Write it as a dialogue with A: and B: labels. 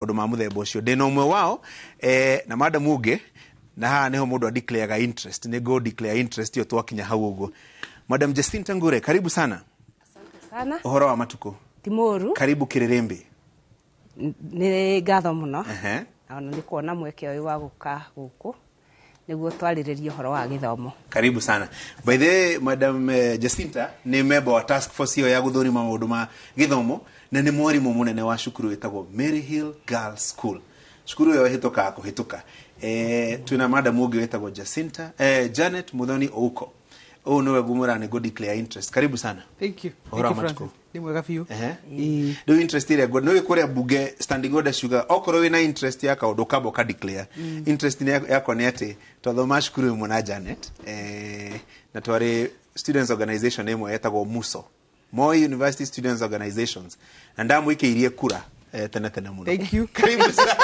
A: Maũndũ ma mũthemba ũcio ndĩna ũmwe wao na madam ũngĩ, na haha nĩho mũndũ adeclareaga interest. Nĩ ngũ declare interest ĩyo twakinya hau ũguo. Madam Jacinta Ngure, karibu sana.
B: Sana.
A: Ũhoro wa matukũ?
B: Ti mũru.
A: Karibu Kĩrĩrĩmbĩ.
B: Nĩ ngatho mũno. Ona nĩ kuona mweke ũyũ wa gũka gũkũ nĩguo twarĩrĩrie ũhoro wa gĩthomo.
A: Karibu sana. By the way, Madam Jacinta nĩ member wa task force ĩyo ya gũthũrima maũndũ ma gĩthomo, na nĩ mwarimũ mũnene wa cukuru ĩtagwo Maryhill Girls School. Cukuru ĩyo ĩhĩtũkaga kũhĩtũka. Twĩna madam ũngĩ wĩtagwo Jacinta Janet Muthoni Ouko. Ũyũ nĩwe ngũmwĩra nĩ ngũ declare interest. Karibu sana.
C: Thank you.
A: Ũhoro wa
C: Thank you,
A: matukũ?
C: Francis. Nĩ mwega biũ.
A: Ehe. Rĩu interest ĩrĩa nĩũĩ kũrĩa bunge standing order ciuga okorwo wĩna interest ya kaũndũ ũkamba ũka declare. Interest yakwa nĩ atĩ twathoma cukuru ĩmwe na Janet, na twarĩ students organization ĩmwe yetagwo MUSO, Moi University Students Organizations, na ndamũikĩirie kura tene tene mũno.
C: Thank you.
A: Karibu sana.